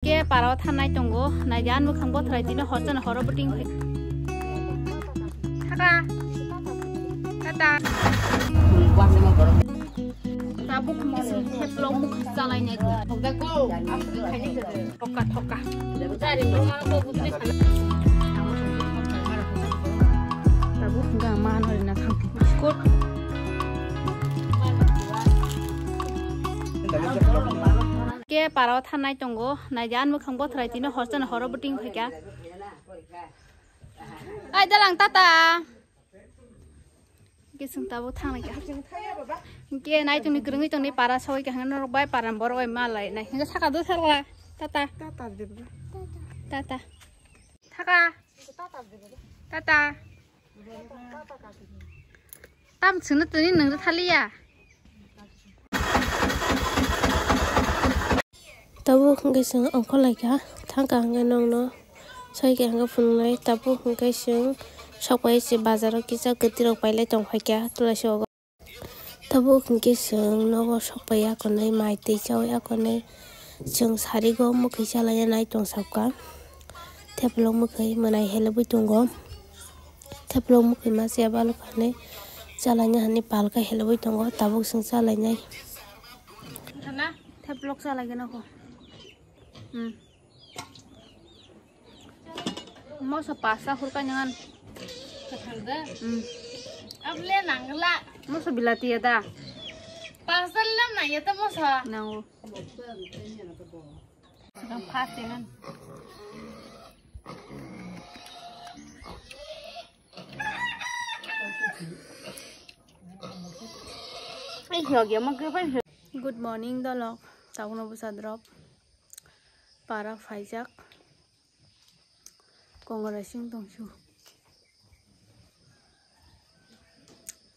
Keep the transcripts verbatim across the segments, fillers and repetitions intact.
Ke parao thanai tongo, naidi ani mwkhang bothrai tini hor jani horo bwtwi wngkha. Thaka. Tata. Tabuk mukha chalai nai. Thoka, thoka. Tabuk hingga ma ano rina thang. Biskut. Ke parao thanai tongo, naidi ani mwkhang bothrai tini hor jani horo bwtwi wngkha. Ai dalang tata. Ke chwng tabuk thanglai kha. Ke nai tongni kwrwngwi tongni para sogwi kha hwnwi norok bai para borok bai malai nai. Hingke saka do sarla. Tata. Tata. Thaka. Tata. Tam chwngno tini nang thaliya. Tabuk hwnkhe chwng ongkhorlaikha, thangkha hwnkhe nokno soikha hwnkhe phunuknai. Tabuk hwnkhe chwng sokphai se bazaro kisa kwtwirok pailai tongphaikha tulaisio. Tabuk hwnkhe chwng nogo sokphai akonwi mai twi chaui akonwi chwng sarigo mwkhwi chalaina nai tongsakha. Theplok mwkhwi mwnai helebwi tongo. Theplok mwkhwi ma se balok hinwi chalaina hinwi palkha helebwi tongo. Tabuk chwng chalainai. Theplok chalaigwna kho. Hmm. Moso pasta hurka nyangan. Hmm. Able nangla. Moso bilati ya da. Pasta lam na ya ta moso. Nango. Sekarang pas dengan. Good morning, dolok. Tabukno bwsa drop. Para phaijak. Kongra sing tongsu.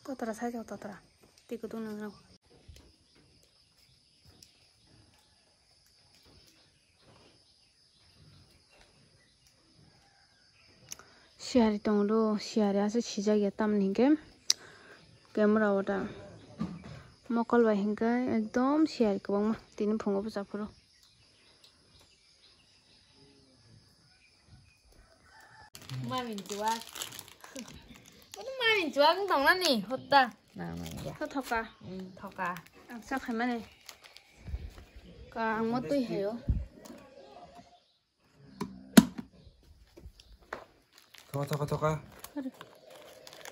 Totra sai totra. Tikutung nang. Siyari tongdo, siyari aswk sijak ya tamni hinkhe camera o da mokol bai hinkhe ekdom siyari kwbangma tini phungo bwsa phuru. Mamin chuak. Mamin chuak wng tongnani hotta. Nang manya. Tho thoka. Hmm, thoka. Ang sa khaimani. Ka ang mo twi hayo. Thoka, thoka, thoka.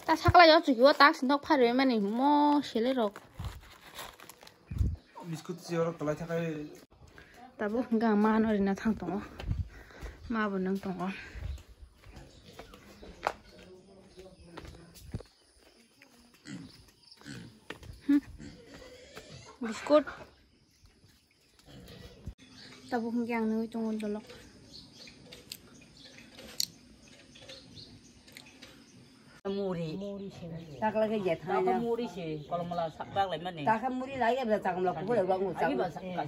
Ta sakla yo chuki o tak sinok phari mani mo sele rok. Biskut si oro kalai thakai. Tabuk hwnkhe ang ma ano rina thang tongo. Ma bo nang tongo. Hmm. Biskut. Tabuk hwnkhe ang nugwi tongo dolok. Muri. Takla khe jethai na. Muri se, kolomla sak rak lai mani. Takha muri lai ya, chakmla kubur ya, bang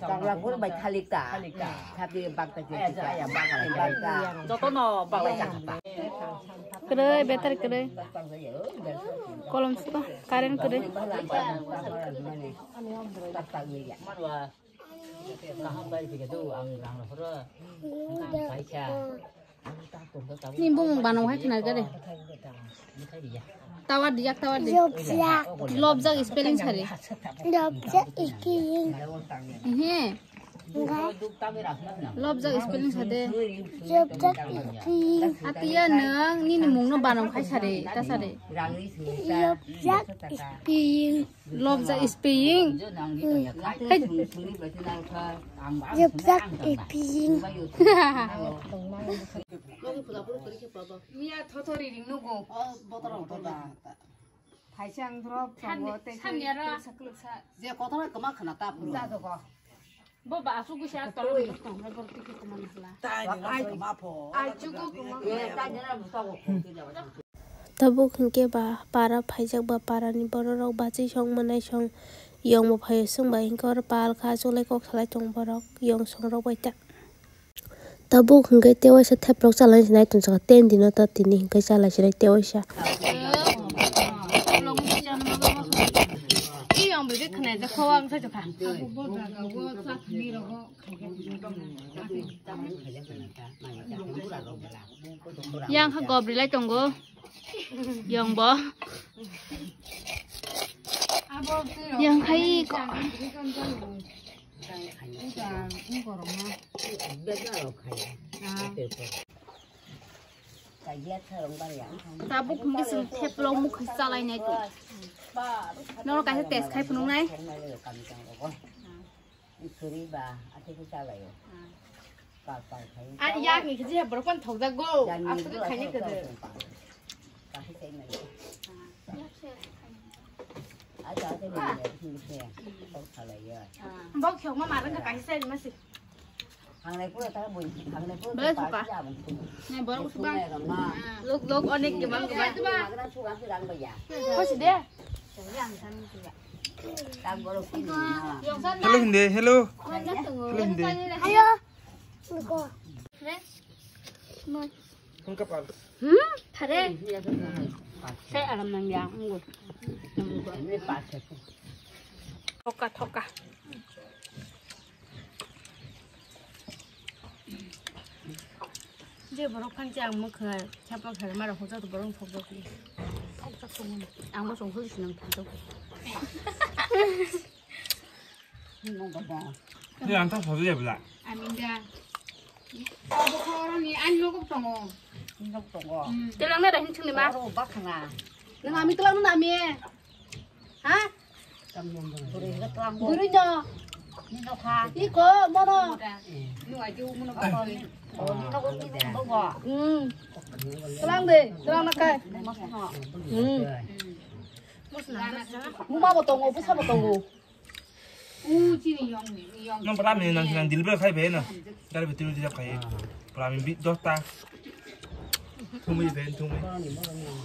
chakmla kubur bai thalik ta. Thalik ta. Thapli bak ta. Aya, aya, bak lai. Bak ta. Jotono bak lai chakta. Kwrwi, better kwrwi. Kolom suko, current kwrwi. Manwa. Kaham bai pika tu ang rang horo. Kaisa. Ni bumung banong hai khna gade. Tawar dijak, tawar di. Lobjak. Lobjak spelling sari. Lobjak spelling. He. Lobjak spelling sade. Lobjak spelling. Atiya nang nini mungno banong khai sari, ta sari. Lobjak spelling. Lobjak spelling. Hey. Lobjak spelling. Miya thothori ring nugo. Thaisang drop tongo tei sakluksa. Je kotor koma khna ta phuru. Bo ba asuk bisa tolo. Ai koma pho. Ai chugo koma. Tabuk hwnkhe ba para phaijak ba para ni borok rok bachai song manai song yong bo phaio chwng bai hwnkhe oro pal kha chwlai kok salai tong borok yong song rok bai ta. Tabuk hwnkhe tewaisa theplok chalai sinai tong saka ten dino ta tini hwnkhe chalai sinai tewaisa. Nai, je khowang sa jokha. Yang kha gobri lai tongo. Yang bo. Yang khai ko. Tabuk hingke chwng theplo mukhwi chalainai to. Noro kaisa test khai phunuknai. Ani yakni khe je borok phano thokjak go. Aswk khaini khe. Bok khiyokma ma rwngkha kaisa se masi. Belai thoka. Nai borok suka. Lok lok onek gabang gabang. Khosi de. Hello hindi, hello. Hello hindi. Ayo. Hmm, thare. Sai aram nang ya, unggu. Thoka, thoka. Je borok phan che ang mokha, chapa khala mara hoja to borok thok jok ni. Thok jok to. Ang bo song khuli sinang thok jok. Ni ang ta sobi ya bla. Amin da. Abo khoro ni ani nogo tongo. Nogo tongo. Telang na da hin chungni ma. Oro bakhana. Nang ami telang na ami. Ha? Buri no. Ni no kha. Iko mono. Hmm. Telang de, telang na kai. Hmm. Muma bo tongo, busa bo tongo. Nang pala mi nang nang deliver khai be na. Dari betul dia khai. Pala mi bit dota. Thumui be thumui.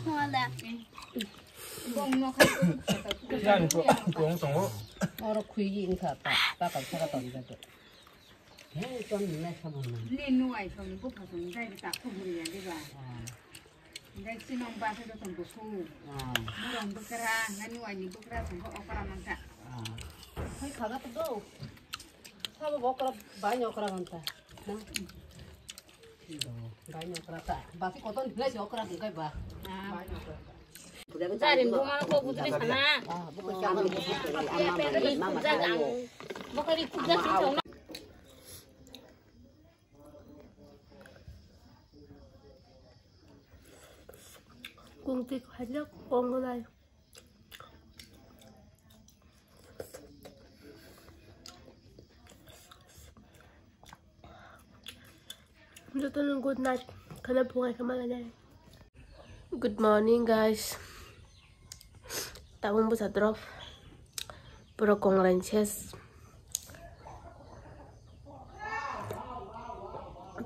Hola. Siya ni ko ko tongo. Oro khui in kha ta ta ka ta ta. He ton ni na sa mo na. Ni nuai song ni bupha song ni dai ta ko buri ya de ba. Dai si nong ba sa to song ko su. Murong bukra, nani wai ni bukra song ko okra mang ta. Hoi khaga to do. Sa bo okra bai ni okra mang ta. Bai ni okra ta. Ba si koton dile si okra dile ba. Bai ni okra ta. Jarin buma ko bujri sana. Bokari kuja sing song. Kung tik hajak kong lai. Jotono good night. Khana phungai kama lai. Good morning, guys. Tabung bwsa drop. Pura kongrai ses.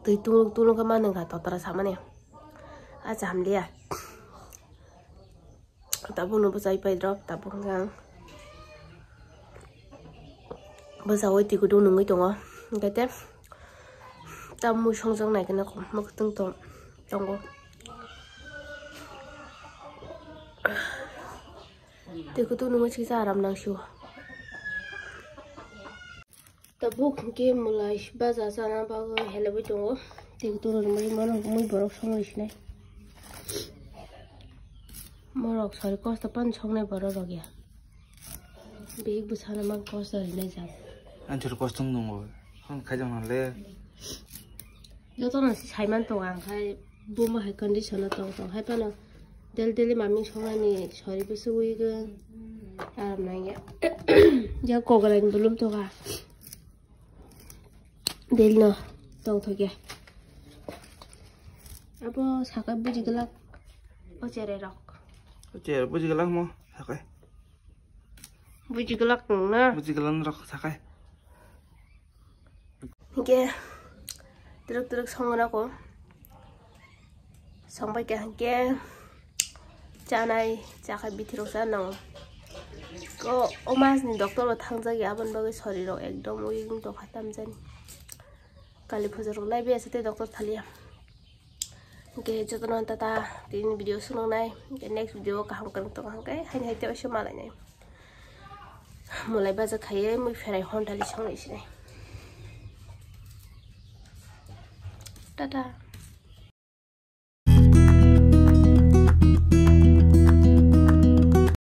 Twi tuluk tuluk khe manwi kha totra samani. Acha hamliya. Tabukno bwchai pai drop, tabuk hwnkhe ang bwchaui twi kutung nungwi tongo. Hwnkhe te tabuk mui songjak nai kheno mwkhwtwng tong-, tongo. Twi kutung nungwi sisa aram nangsio. Tabuk hwnkhe mwlai baja chana bagwi helebwi tongo. Tei toro rwmani mano mui borok songwi sinai. Morok sori kosto pan songnai borok rok ya. Bihik bwsano mang kosto rinai jak. Ang chwrwi kosto wng tongo. Ang khaijak nang le. Jotono se saiman tongo ang khai. Buma hai condition o tong tong hai phano del del mami songnani sori bwswk wi gwn aram nangya. Ya kogorai ni bolom tokha del no tong thokya. Abo sakai buji glak o cherai rok. O cherai buji glak mo sakai. Buji glak nung na. Buji glak rok sakai. Hingke twrwk twrwk songna ko. Songbai kha hingke chanai chakhai bithirok cha nango. Ko o mas ni doctor bo thangjak ya aboni bagwi sori rok ekdom wi wng tongkha tamjani. Kali puja rok lai biyasa tei doctor thaliya. Hingke jotono tata tini video sunuknai. Hingke next video kaham kwrwng tongo hingke haini hai tei oiso malainai. Mulai baja khaiye mui pherai hontali songlai sinai. Tata.